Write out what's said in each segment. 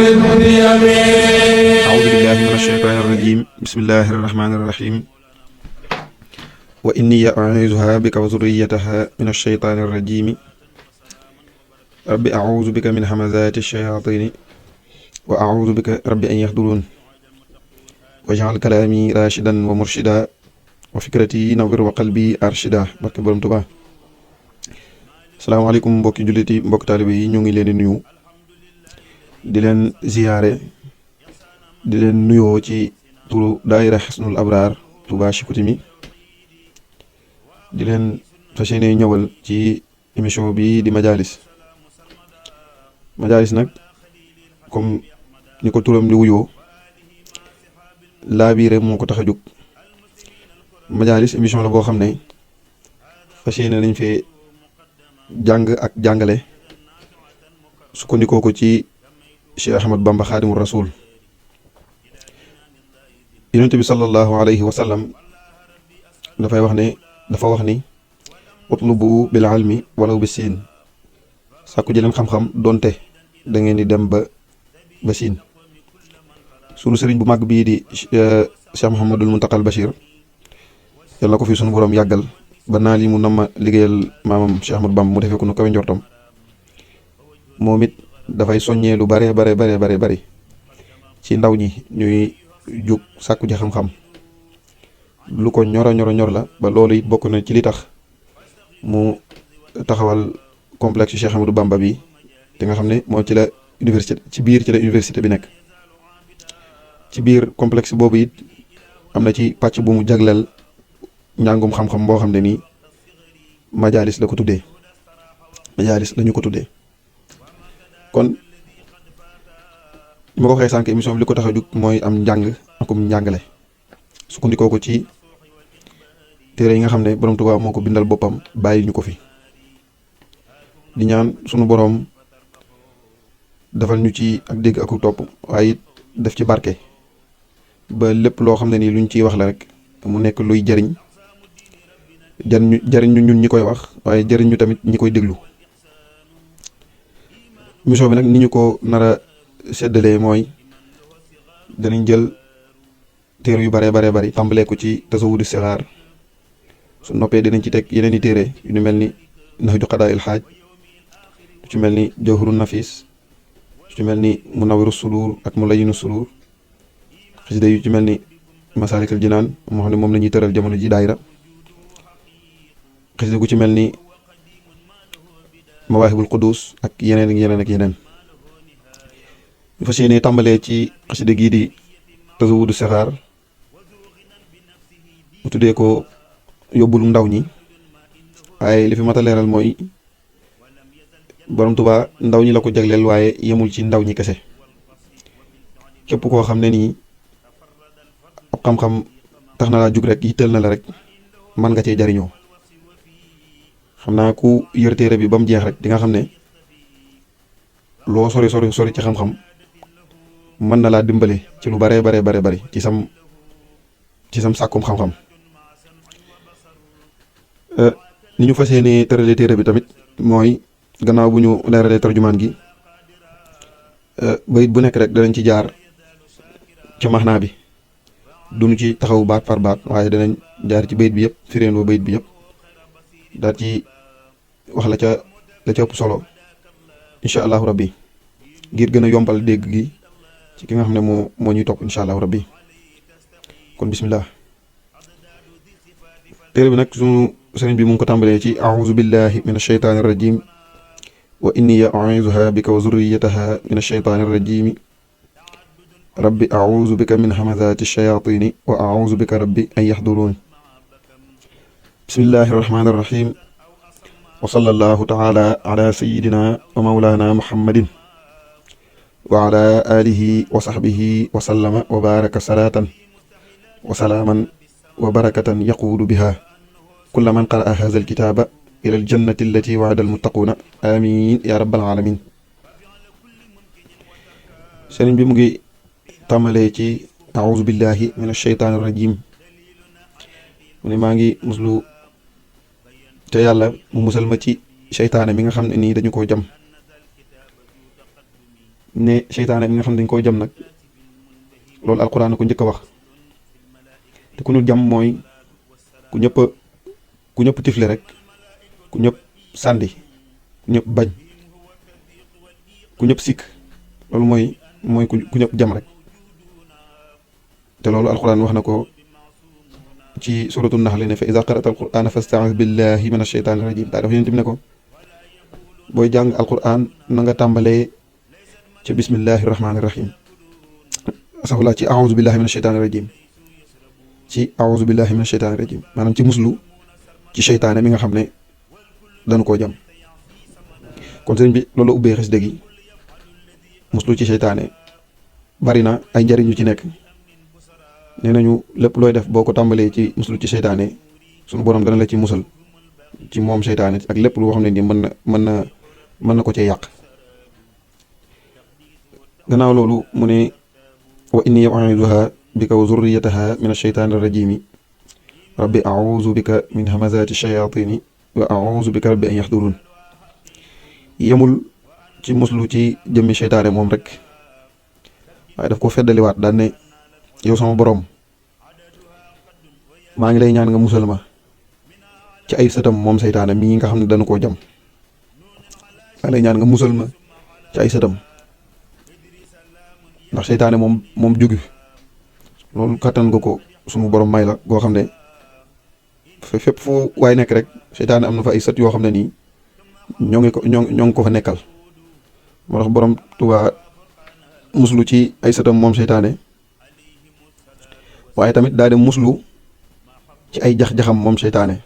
أعوذ بالله من الشيطان الرجيم بسم الله الرحمن الرحيم وإني أعيذها بك وذريتها من الشيطان الرجيم رب أعوذ بك من همزات الشياطين وأعوذ بك رب أن يحضرون واجعل كلامي راشدا ومرشدا وفكرتي نور وقلبي أرشدا barke Borom Tuubaa. Asalaamaaleykum mbokki jullit yi mbokki taalibe yi ñu ngi leen di nuyu di leen ziyaare di leen nuyoo ci turu daayira Hisnul Abraar Touba Chicoutimi di leen fas yéene ñëwal ci émission bi di Majalis nag comme ni ko turam di wuyoo laabiire moo ko tax a jóg. Majalis émission la boo xam ne fas yéene nañ fee jàng ak jàngale sukkandikoo ko ci Cheikh Ahmad Bamba Xaadimu Rasuul. Yonent bi sallallahu alayhi wa sallam dafa wax ni utlubu bil ilmi walaw bi siin sàkku jëleen xam-xam donte da ngeen di dem ba siin. sunu sëriñ bu mag bii di Cheikh Mouhamadul Muntaqal Bachir yàlla na ko fi sunu borom yàggal ba naa li mu nama liggéeyal maamam Cheikh Ahmad Bamba mu defee ko nu kawe njortam moom it dafay soññee lu bare bari ci ndaw ñi ñuy jóg sàkku ji xam-xam lu ko ñor la ba loolu it bokk na ci li tax mu taxawal complexe Cheikh Ahmadou Bamba bi te nga xam ne moo ci la université bi nekk. ci biir complexe boobu it am na ci pàcc bu mu jagleel njàngum xam-xam boo xam ne nii majalis la ko tuddee majalis lañu ko tuddee. kon li ma ko waxee sànq émission bi li ko tax a jug mooy am njàng akum njàngale sukkandikoo ko ci téere yi nga xam ne borom Tuubaa moo ko bindal boppam bàyyi ñu ko fi di ñaan sunu borom defal ñu ci ak dégg ak topp waaye it def ci barke ba lépp loo xam ne nii luñ ciy wax la rek mu nekk luy jariñ ñu ñun ñi koy wax waaye jariñ ñu tamit ñi koy déglu. émission bi nag ni ñu ko nar a séddalee mooy danañ jël téere yu bari tàmbalee ko ci tasawudu sixaar su noppee dinañ ci teg yeneen i téere yu ñu mel ni Nahju Qadaa'il Haaj lu ci mel ni Jawharu Nafis lu ci mel ni Munawwiru Sudur ak Mulayyinu Sudur xasida yu ci mel ni Masaalikul Jinaan moo xam ne moom la ñuy tëral jamono ji daayira xasida gu ci mel ni Mawaahibul Quddus ak yeneen ñu fas yéene tàmbalee ci xasida gii di Tazawudu Sixaar mu tuddee ko yóbbulu ndaw ñi waaye li fi mat a leeral mooy borom Tuubaa ndaw ñi la ko jagleel waaye yemul ci ndaw ñi kese képp koo xam ne nii ab xam-xam tax na laa jug rek yitteel na la rek man nga cee jariñoo. xam naa ku yër téere bi ba mu jeex rek di nga xam ne loo sori ci xam-xam mën na laa dimbale ci lu bare bari ci sam sàkkum xam-xam. ni ñu fas yéene tëralee téere bi tamit mooy gannaaw bu ñu leeralee tarjumaan gi bayit bu nekk rek danañ ci jaar ci maxnaa bi duñu ci taxaw baat par baat waaye danañ jaar ci bayit bi yëpp firéendoo bayit bi yëpp daal ci wax la ca ëpp solo incha allahu rabbi ngir gën a yombal dégg gi ci ki nga xam ne moo ñuy topp incha allahu rabbi. kon bismillah. téere bi nag sunu sëriñ bi mu ngi ko tàmbalee ci a'uuzu billahi min ashaytaani rajim wa inni u'iizuha bika wa zurriyataha min ashaytaani rajim rabbi a'uuzu bika min hamazaati shayaatini wa a'uuzu bika rabbi an yaxduruun. bismillahi rahmaani rahim wa sallallahu taala ala sayidina wa mawlana muhammadin wa ala alihi wa sahbihi wa sallama wa baraka salatan wa salaaman wa barakatan yaquudu biha kulla man qaraa haza alkitaba ila aljannati allati wa'ada almuttaquuna amin ya rabbal alamin. sëriñ bi mu ngi tàmbalee ci a'uuzu billahi min ashaytaani rajim mu ne maa ngi muslu te yàlla mu musal ma ci seytaane mi nga xam ne nii dañu ko jam ne seytaane mi nga xam ne dañ koo jam nag loolu alquran ko njëkk a wax te ku ñu jam mooy ku ñëpp tifle rek ku ñëpp sàndi ku ñëpp bañ ku ñëpp sikk loolu mooy ku ñëpp jam rek te loolu alquran wax na ko ci suratul nahl ne fa iza qara'ta alqur'ana fasta'iz billahi minash shaytanir rajim daa dafa yonent bi ne ko booy jàng alquran na nga tàmbalee ci bismillahi rahmaani rahim asaxulaa ci a'uuzu billahi minash shaytaani rajim ci a'uuzu billahi minash shaytaani rajim maanaam ci muslu ci seytaane mi nga xam ne dañu koo jam kon sëriñ bi loolu ubbee xasida gi muslu ci seytaane bari na ay njariñ yu ci nekk nee nañu lépp looy def boo ko tàmbalee ci muslu ci seytaane sunu borom dana la ci musal ci moom seytaane ak lépp loo xam ne nii mën na ko cee yàq gannaaw loolu mu ne wa inni u'iiduha bika wa zurriyataha min ash-shaytaani ar-rajiimi rabbi a'uuzu bika min hamazaati ash-shayaatiini wa a'uuzu bika rabbi an yahduruun yemul ci muslu ci jëmmi seytaane moom rek waaye daf ko feddaliwaat daan ne yow sama borom maa ngi lay ñaan nga musal ma ci ay sëtam moom seytaane mii nga xam ne dañu koo jam maa ngi lay ñaan nga musal ma ci ay sëtam ndax seytaane moom jógi loolu kattan nga ko sunu borom may la goo xam ne fépp fu waay nekk rek seytaane am na fa ay sët yoo xam ne nii ñoo ngi ko fa nekkal moo tax borom Tuubaa muslu ci ay sëtam moom seytaane waaye tamit daal di muslu ci ay jax-jaxam moom seytaane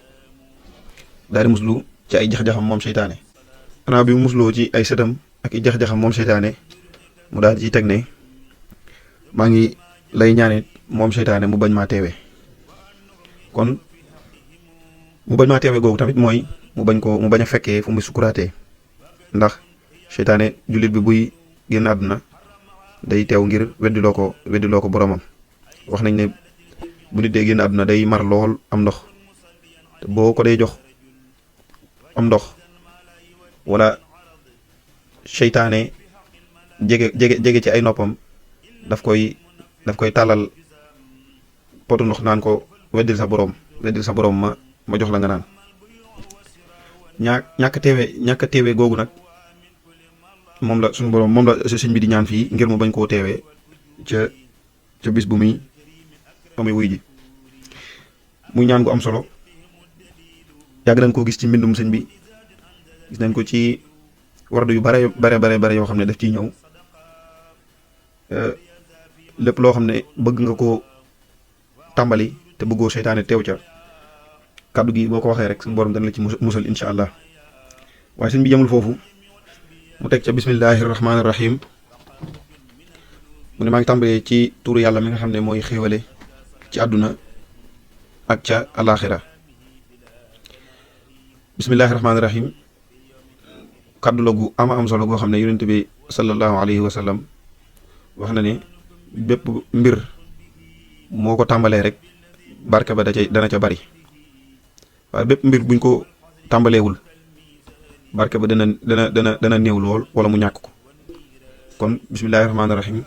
xanaa bi musloo ci ay sëtam ak i jax-jaxam moom seytaane mu daal di ci teg ne maa ngi lay ñaanit moom seytaane mu bañ maa teewe kon mu bañ maa teewe googu tamit mooy mu bañ a fekkee fu muy sukuraatee ndax seytaane jullit bi buy génn àdduna day teew ngir weddiloo ko boromam wax nañ ne bu nit dee génn àdduna day mar lool am ndox te boo ko dee jox am ndox wala seytaane jege ci ay noppam daf koy tàllal potu ndox naan ko weddil sa borom ma jox la nga naan ñàkk teewe googu nag moom la suñu borom moom la sëñ bi di ñaan fii ngir mu bañ koo teewee ca bis bu muy wuy ji muy ñaan gu am solo yàgg nañ koo gis ci mbindum sëñ bi gis nañ ko ci wardu yu bare yoo xam ne daf ciy ñëw lépp loo xam ne bëgg nga ko tàmbali te bëggoo seytaane teew ca kàddu gi boo ko waxee rek suñu borom dana la ci musal incha allah waaye sëñ bi yemul foofu mu teg ca bismillahi rahmaani rahim mu ne maa ngi tàmbalee ci tuuru yàlla mi nga xam ne mooy xéewale ci àdduna ak ca alaxira bismillahi rahmaani rahim kàddu la gu am solo goo xam ne yonent bi sallallahu alayhi wa sallam wax na ne bépp mbir moo ko tàmbalee rek barke ba dana ca bari waaye bépp mbir buñ ko tàmbaleewul barke ba dana néew lool wala mu ñàkk ko kon bismillahi rahmaani rahim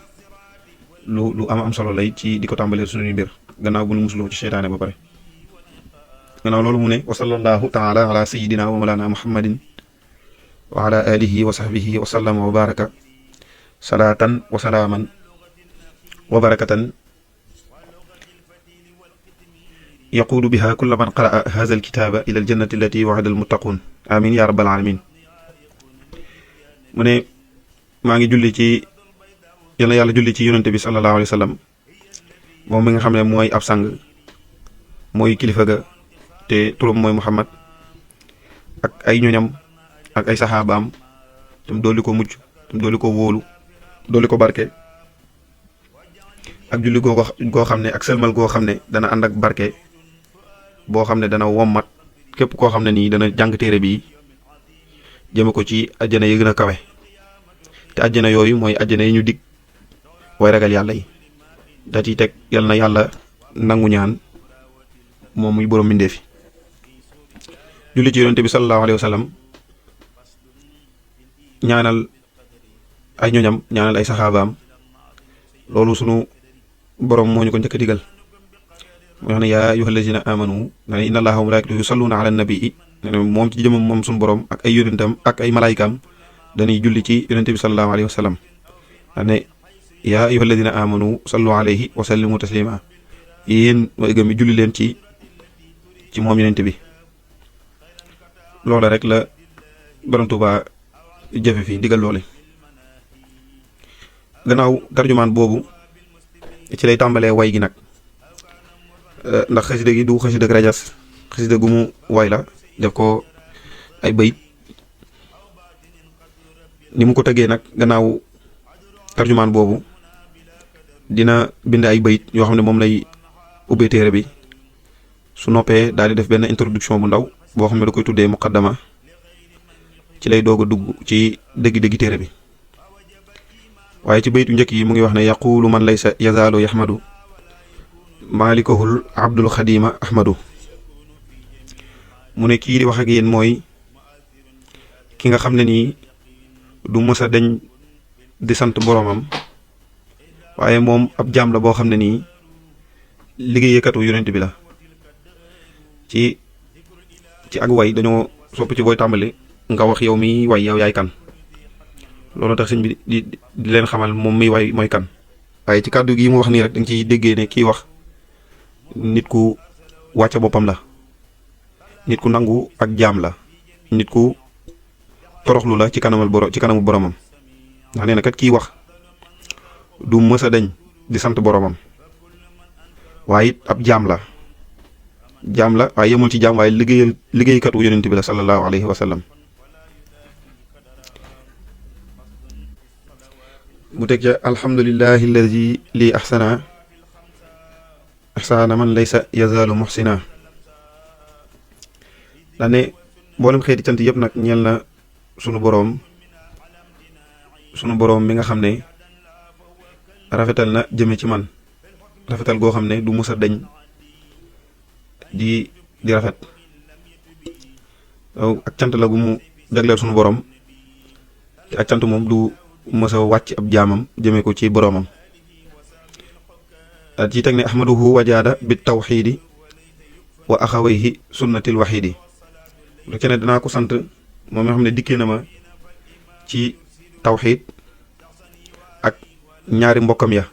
lu am solo lay ci di ko tàmbalee suñuy mbir gannaaw bu nu musuloo ci seytaane ba pare gannaaw loolu mu ne wa sallallahu taala ala sayidina wa mawlana muhammadin wa ala alihi wa sahbihi wa sallama wa baraka salaatan wa salaaman wa barakatan yaquudu biha kulla man qaraa haza alkitaaba ila aljannati allati wa'ada almuttaquun amin ya rabbal alamin mu ne maa ngi julli ci yal na yàlla julli ci yonente bi sallallahu alayhi wa sallam moom mi nga xam ne mooy ab sang mooy kilifa ga te turam mooy Muhammad ak ay ñoñam ak ay saxaabaam tam dooli ko mucc tam dooli ko wóolu dooli ko barke ak julli goo xam ne ak sëlmal goo xam ne dana ànd ak barke boo xam ne dana wommat képp koo xam ne nii dana jàng téere bi jëme ko ci àjjana yi gën a kawe te àjjana yooyu mooy àjjana yi ñu dig way ragal yàlla yi da ciy teg yal na yàlla nangu ñaan moom muy borom mbindee fi julli ci yonente bi sallallahu alayhi wa sallam ñaanal ay ñoñam ñaanal ay saxaabaam loolu sunu borom moo ñu ko njëkk a digal mu wax ne yaa ayyuhal lazina amanu na ne inna allaha wa malaikatahu yusalluna ala nabii ne moom ci jëmam moom sunu borom ak ay yonentam ak ay malaayikaam dañuy julli ci yonente bi sallallahu alayhi wa sallam ne yaa ayyuhal lazina amanu sallu alayhi wa sallimu taslima yéen way gëm julli leen ci moom yonente bi loola rek la borom Tuubaa jëfe fi ndigal loole gannaaw tarjumaan boobu ci lay tàmbalee way gi nag ndax xasida gi du xasida rajas xasida gu mu way la def ko ay bayit ni mu ko tëggee nag gannaaw tarjumaan boobu dina bind ay bayit yoo xam ne moom lay ubbee téere bi su noppee daal di def benn introduction bu ndaw boo xam ne da koy tuddee muqaddama ci lay doog a dugg ci dëggi-dëggi téere bi waaye ci baytu njëkk yi mu ngi wax ne yaqulu man laysa yazaalu yaxmadu maalikahul abdul xadima ahmadu mu ne kii di wax ak yéen mooy ki nga xam ne nii du mës a deñ di sant boroomam waaye moom ab jaam la boo xam ne nii liggéeykatu yonent bi la ci ak way dañoo sopp ci booy tàmbali nga wax yow mi way yow yaay kan loolu tax sëñ bi di leen xamal moom miy way mooy kan waaye ci kàddu gi mu wax nii rek da nga ciy déggee ne kii wax nit ku wàcce boppam la nit ku nangu ak jaam la nit ku toroxlu la ci kanamu boromam ndax nee na kat kii wax du mës a deñ di sant boromam waaye it ab jaam la waaye yemul ci jaam waaye liggéeykatu yonent bi la sallallahu alayhi wa sallam mu teg ca alhamdulillahi alladi lii ahsana man laysa yazaalu muhsina daane mboolem xeeti cant yëpp nag ñeel na sunu boroom mi nga xam ne rafetal na jëme ci man rafetal goo xam ne du mës a deñ di rafet ak cant la gu mu jagleel sunu boroom te ak cant moom du mës a wàcc ab jaamam jëme ko ci boroomam ci teg ne ahmaduhu wajaada bi tawxiidi wa axawayhi sunnatil waxiidi lu ci ne danaa ko sant moom nga xam ne dikkee na ma ci tawxiid ak ñaari mbokkam ya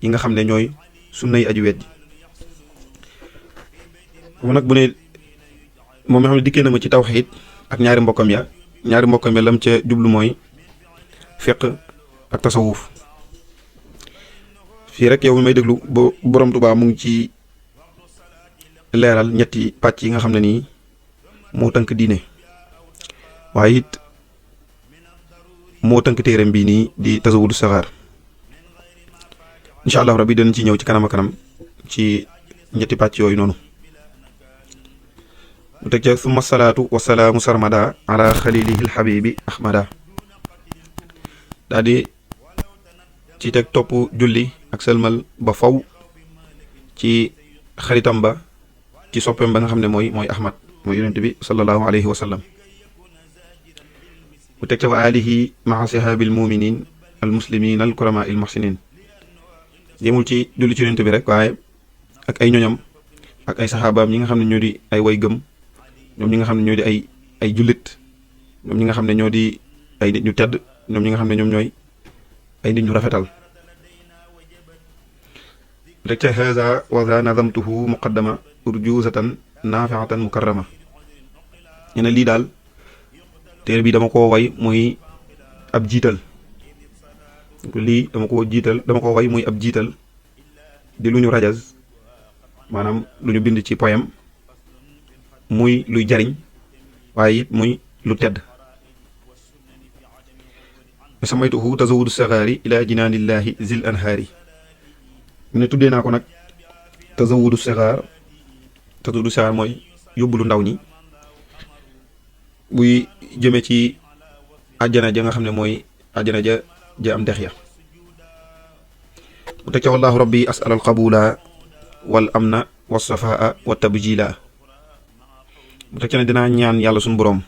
yi nga xam ne ñooy sunna yi aju wet ji moom nag bu ne moom nga xam ne dikkee na ma ci tawxiid ak ñaari mbokkam ya lam ca jublu mooy fiq ak tasawuf fii rek yow mi may déglu ba borom Tuubaa mu ngi ci leeral ñetti pàcc yi nga xam ne nii moo tënk diine waaye it moo tënk téereem bii nii di tasawudu saxaar incha allah rabbi danañ ci ñëw ci kanam a kanam ci ñetti pàcc yooyu noonu mu teg ca summa salaatu wa salaamu sarmada ala xalilihi alxabibi ahmada daal di ci teg topp julli ak sëlmal ba faw ci xaritam ba ci soppeem ba nga xam ne mooy ahmad mooy yonent bi sallallahu alayhi wa sallam mu teg ca wa alihi maa sihaabil muminin al muslimin al kurama il muhsinin yemul ci julli ci yonent bi rek waaye ak ay ñoñam ak ay saxaabaam ñi nga xam ne ñoo di ay way gëm ñoom ñi nga xam ne ñoo di ay jullit ñoom ñi nga xam ne ñoo di ay nit ñu tedd ñoom ñi nga xam ne ñoom ñooy ay nit ñu rafetal rek ca haza wa za nazamtuhu muqaddama urjuzatan nafiatan mukarrama ñu ne lii daal téere bi dama ko way muy ab jiital lii dama ko way muy ab jiital di lu ñu rajaz maanaam lu ñu bind ci poème muy luy jariñ waaye it muy lu tedd samaytuhu tazawudu saxaari ila jinaanillahi zil anhaari mu ne tuddee naa ko nag tazawudu saxaar mooy yóbbu lu ndaw ñi buy jëme ci àjjana ja nga xam ne mooy àjjana ja am dex ya mu teg ca wallahu rabbi as'al al qabula wal amna wa safaa wa tabjila mu teg ca ne dinaa ñaan yàlla suñu boroom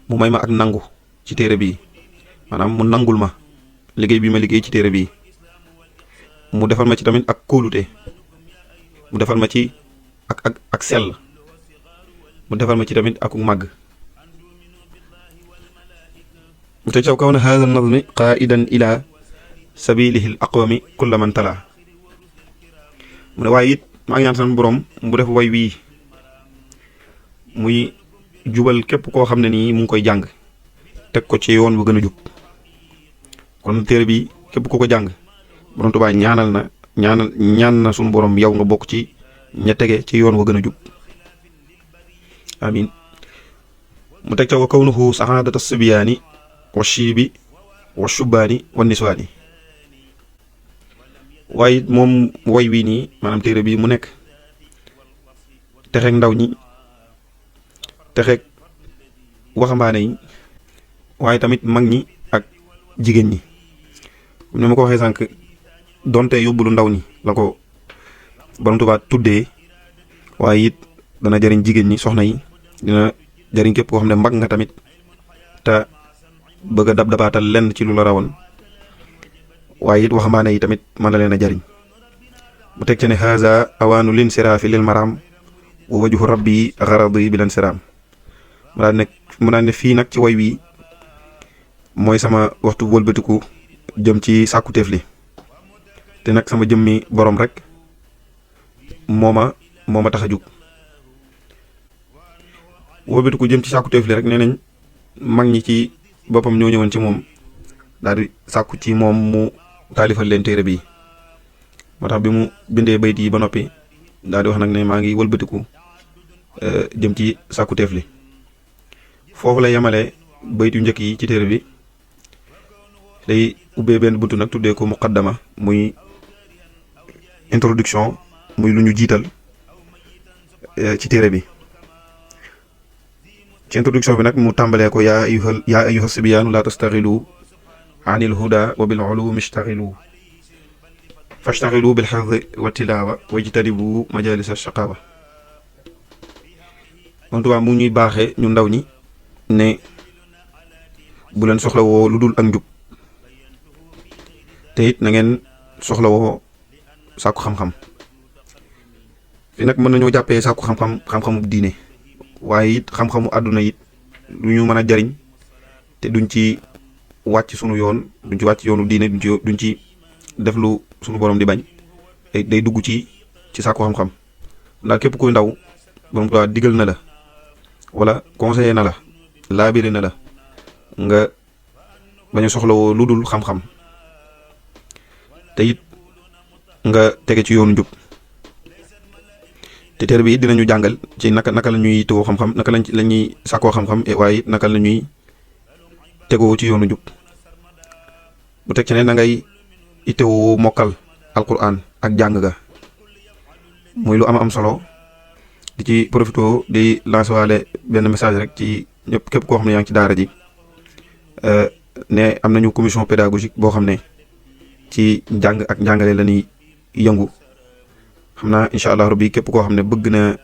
mu may ma ak nangu ci téere bi maanaam mu nangul ma liggéey bi ma liggéey ci téere bii, mu defal ma ci tamit ak kóolute, mu defal ma ci ak sell, mu defal ma ci tamit ak màgg. mu teg caw kaw na haada nazmi qaidan ila sabilihi l aqwami kulla man tala. mu ne waaye it maa ngi ñaan sama borom mu def way wii muy jubal képp koo xam ne nii mu ngi koy jàng teg ko ci yoon bu gën a jub. kon téere bi képp ku ko jàng borom Tuubaa ñaan na suñu borom yow nga bokk ci ña tege ci yoon wa gën a jub. amin. mu teg ca wa kawnuhu saxaadata sibiyaani wa shiibi wa shubbaani wa niswaani. waaye moom woy wii nii maanaam téere bi mu nekk texeeg ndaw ñi, texeeg waxambaane yi, waaye tamit mag ñi ak jigéen ñi. ni ma ko waxee sànq, donte yóbbulu ndaw ñi la ko borom Tuubaa tuddee, waaye it dana jëriñ jigéen ñi, soxna yi, dina jëriñ képp koo xam ne mag nga tamit te bëgg a dabaatal lenn ci lu la rawoon, waaye it waxambaane yi tamit mën na leen a jëriñ. mu teg ci ne haza awaanu lin siraafi lil maraam wa wajhu rabbi garadi bi leen siraam. mu daan ne fii nag ci way wi mooy sama waxtu wëlbatiku jëm ci sàkkuteef li, te nag sama jëmmi borom rek moo ma tax a jug. wëlbatiku jëm ci sàkkuteef li rek nee nañ mag ñi ci boppam ñoo ñëwoon ci moom daal di sàkku ci moom mu taalifal leen téere bii. moo tax bi mu bindee bayt yi ba noppi daal di wax nag ne maa ngi wëlbatiku jëm ci sàkkuteef li. foofu la yemale bayt yu njëkk yi ci téere bi, day ubbee benn buntu nag tuddee ko muqaddama, muy introduction, muy lu ñu jiital ci téere bi. ci introduction bi nag mu tàmbalee ko yaa ayyuha sibyaanu laa tastaxilu anil huda wa bil ulumi ishtaxilu fashtaxilu bil xifdi wa tilaawa wajtanibu majalisa shaqaawa. moom Tuubaa mu ñuy baaxee ñu ndaw ñi ne bu leen soxla woo lu dul ak njub, te it na ngeen soxla woo sàkku xam-xam. fi nag mën nañoo jàppee sàkku xam-xamu diine, waaye it xam-xamu àdduna it lu ñu mën a jariñ te duñ ci wàcc sunu yoon, duñ ci wàcc yoonu diine, duñ ci def lu sunu borom di bañ, day dugg ci sàkku xam-xam. ndax képp kuy ndaw borom ko digal na la wala conseillé na la, laabire na la nga bañ a soxlawoo lu dul xam-xam, te it nga tege ci yoonu njub. te téere bi it dinañu jàngal ci naka la ñuy tegoo xam-xam, naka la ñuy sàkkoo xam-xam, waaye it naka la ñuy tegoo ci yoonu njub. bu teg ci ne na ngay itteewoo mokkal alquran ak jàng ga, muy lu am solo. di ci profité di lancer waale benn message rek ci ñëpp képp koo xam ne yaa ngi ci daara ji, ne am nañu commission pédagogique boo xam ne ci njàng ak njàngale la ñuy yëngu. xam naa incha allah rabbi képp koo xam ne bëgg na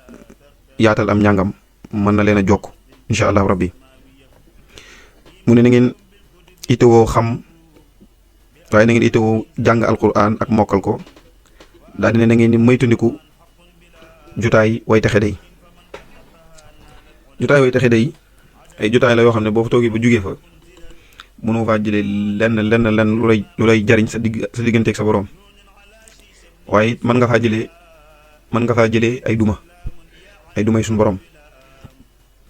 yaatal am njàngam mën na leen a jokk incha allah rabbi. mu ne na ngeen itewoo xam, waaye na ngeen itewoo jàng alquran ak mokkal ko. daal di ne na ngeen di moytandiku jotaay way taxe day. jotaay way taxe day ay jotaay la yoo xam ne boo fa toogee ba jugee fa mënoo faa jëlee lenn lu lay jariñ sa digganteeg sa borom, waaye it mën nga faa jëlee ay dumay suñu borom.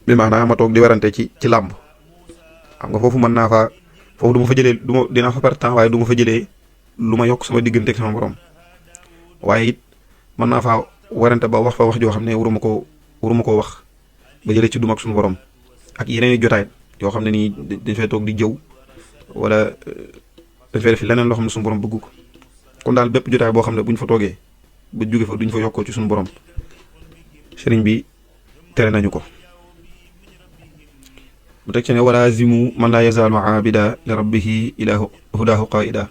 bi maanaam ma toog di werante ci làmb, xam nga foofu mën naa faa, foofu du ma fa jëlee dinaa fa perte temps, waaye du ma fa jëlee lu ma yokk sama digganteeg sama borom. waaye it mën naa faa werante ba wax fa wax joo xam ne waruma koo wax ba jëlee ci duma ak suñu borom. ak yeneen i jotaay yoo xam ne nii dañ fay toog di jëw wala dañ fay def leneen loo xam ne suñu borom bëgg ko. kon daal bépp jotaay boo xam ne buñ fa toogee ba jóge fa duñ fa yokkoo ci suñu borom, sëriñ bi tere nañu ko. bu teg ci ne wala zimu man laa yazaalu aabida li rabbihi ilaa hudaahu qaida.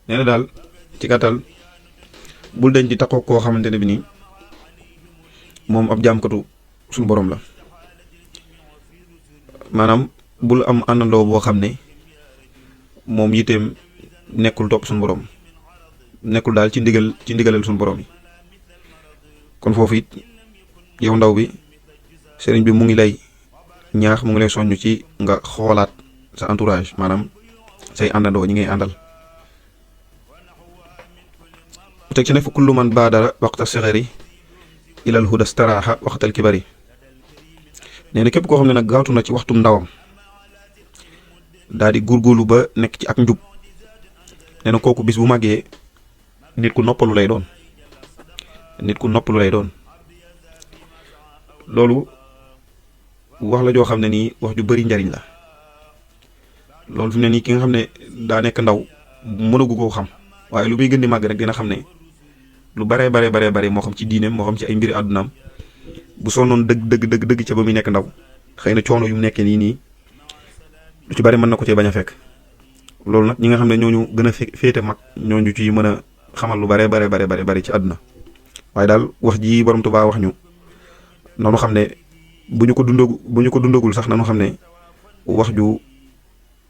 nee na daal ci gàttal bul dañ di taxoo koo xamante ne bi nii moom ab jaamkatu suñu borom la. maanaam bul am àndandoo boo xam ne moom yiteem nekkul topp suñu borom nekkul daal ci ndigalal suñu borom yi. kon foofu it yow ndaw bi sëriñ bi mu ngi lay ñaax, mu ngi lay soññ ci nga xoolaat sa entourage, maanaam say àndandoo ñi ngay àndal. teg ci ne fa kullu man baadara waqta sigari ilal huda staraaxa waxtal kibari. nee na képp koo xam ne nag gaawtu na ci waxtum ndawam daal di góorgóorlu ba nekk ci ak njub, nee na kooku bis bu màggee nit ku noppalu lay doon. nit ku noppalu lay doon. loolu wax la joo xam ne nii wax ju bari njariñ la. loolu fi mu ne nii ki nga xam ne daa nekk ndaw mënagu koo xam, waaye lu muy gën di màgg rek dina xam ne lu baree bare moo xam ci diineem moo xam ci ay mbiri àddunaam bu sonnoon dëgg ca ba muy nekk ndaw, xëy na coono yu mu nekkee nii lu ci bari mën na ko cee bañ a fekk. loolu nag ñi nga xam ne ñooñu gën a féete mag ñooñu ci mën a xamal lu baree bare ci àdduna. waaye daal wax ji borom Tuubaa wax ñu noonu xam ne bu ñu ko dundagul sax nanu xam ne wax ju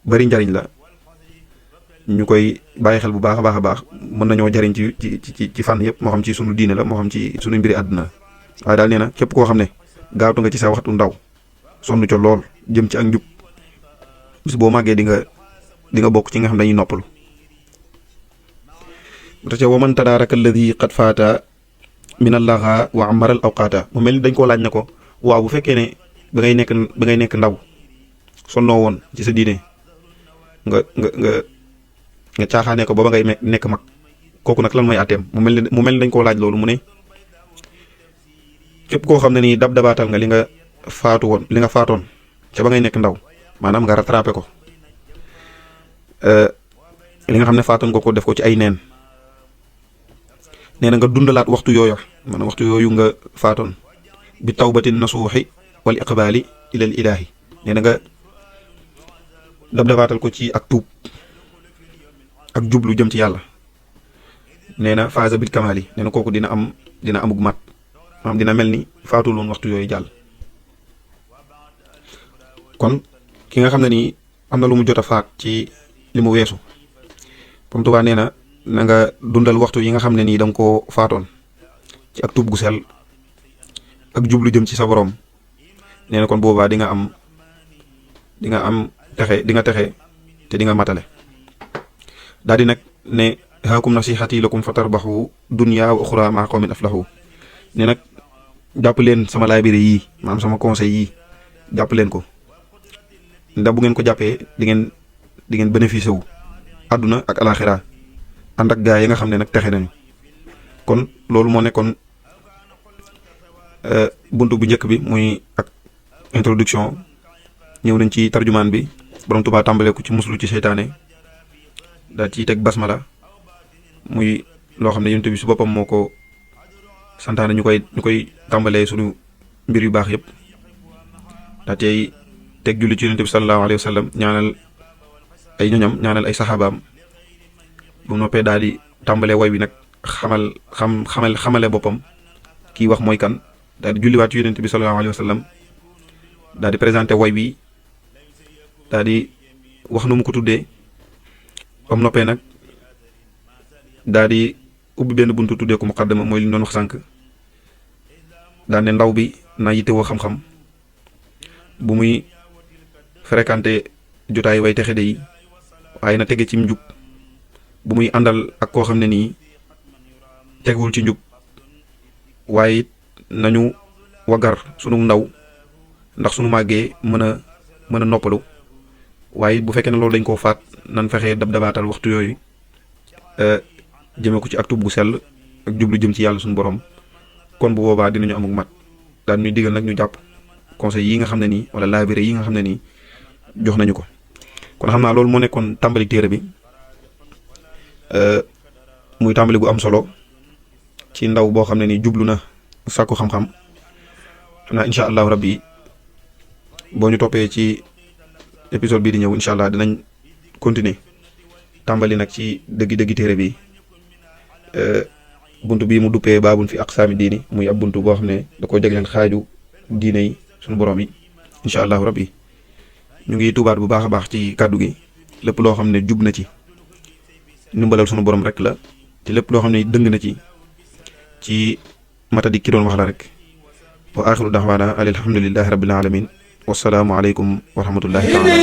bari njariñ la, ñu koy bàyyi xel bu baax a baax mën nañoo jariñ ci fànn yëpp, moo xam ci sunu diine la moo xam ci sunu mbiri àdduna. waaye daal nee na képp koo xam ne gaawtu nga ci sa waxtu ndaw sonn co lool jëm ci ak njub, bis boo màggee di nga bokk ci nga xam ne dañuy noppalu. te ca waman tadaaraka alladi qad faata min allaha wa amaral awqaata. mu mel ni dañ koo laaj ne ko waaw bu fekkee ne ba ngay nekk ndaw sonnoo woon ci sa diine nga caaxaane ko ba ngay nekk mag, kooku nag lan mooy àtteem. mu mel ni dañ koo laaj loolu, mu ne képp koo xam ne nii dabaatal nga li nga faatoon ca ba ngay nekk ndaw, maanaam nga rattrapé ko, li nga xam ne faatoon nga ko def ko ci ay neen. nee na nga dundalaat waxtu yooyu, maanaam waxtu yooyu nga faatoon bi tawbatin nasuuxi wal iqbaali ilal ilaahi. nee na nga dabaatal ko ci ak tuub ak jublu jëm ci yàlla. nee na faaza bil kamaali. nee na kooku dina amug mat, maanaam dina mel ni faatul woon waxtu yooyu jàll. kon ki nga xam ne nii am na lu mu jot a faat ci li mu weesu, Borom Tuubaa nee na nga dundal waxtu yi nga xam ne nii da nga koo faatoon ci ak tuub gu sell ak jublu jëm ci sa borom. nee na kon boobaa di nga am texe, di nga texe te di nga matale. daal di nag ne haakum nasihati lakum fatarbahu dunya wa uxra maa qawmin aflahu. ne nag jàpp leen sama laabire yii, maanaam sama conseil yii jàpp leen ko, ndax bu ngeen ko jàppee di ngeen bénéficié wu àdduna ak alaxira ànd ak gaa yi nga xam ne nag texe nañu. kon loolu moo nekkoon buntu bu njëkk bi muy ak introduction. ñëw nañ ci tarjumaan bi, Borom Tuubaa tàmbalee ko ci muslu ci seytaane, daal ciy teg basmala muy loo xam ne yonent bi su boppam moo ko santaane ñu koy tàmbalee sunu mbir yu baax yëpp. daa tey teg julli ci yonent bi sallallahu alayhi wa sallam, ñaanal ay ñoñam, ñaanal ay saxaabaam. bu noppee daal di tàmbalee way bi nag xamale boppam kii wax mooy kan, daal di julliwaat ci yonent bi sallallahu alayhi wa sallam, daal di présenté way bi, daal di wax nu mu ko tuddee. ba mu noppee nag daal di ubbi benn buntu tuddee ko muqaddama, mooy li ñu doon wax sànq. daal ne ndaw bi na yittewoo xam-xam, bu muy fréquenté jotaay way texe de yi, waaye na tege ci njub. bu muy àndal ak koo xam ne nii tegul ci njub, waaye it nañu wagar sunu ndaw ndax sunu màggee mën a noppalu. waaye bu fekkee ne loolu dañ koo faat, nan fexee dabaatal waxtu yooyu jëmee ko ci ak tuub gu sell ak jublu jëm ci yàlla suñu borom. kon bu boobaa dinañu amuk mat. daan ñuy digal nag ñu jàpp conseil yi nga xam ne nii wala laabire yi nga xam ne nii jox nañu ko. kon xam naa loolu moo nekkoon tàmbali téere bi, muy tàmbali gu am solo ci ndaw boo xam ne nii jublu na sàkku xam-xam. xam naa incha allahu rabbi boo ñu toppee ci épisode bii di ñëw incha allah dinañ continuer tàmbali nag ci dëggi téere bi. buntu bii mu duppee baabun fi aqsaami diini, muy ab buntu boo xam ne da koo jagleen xaaju diine yi sunu borom yi. incha allahu rabbi ñu ngi tuubaat bu baax a baax ci kàddu gi lépp loo xam ne jub na ci ndimbalal sunu borom rek la te lépp loo xam ne dëng na ci matadi ki doon wax la rek wa axiru daxwaana alhamdulillahi rabbil alamin wassalaamu aleykum wa rahmatullahi taala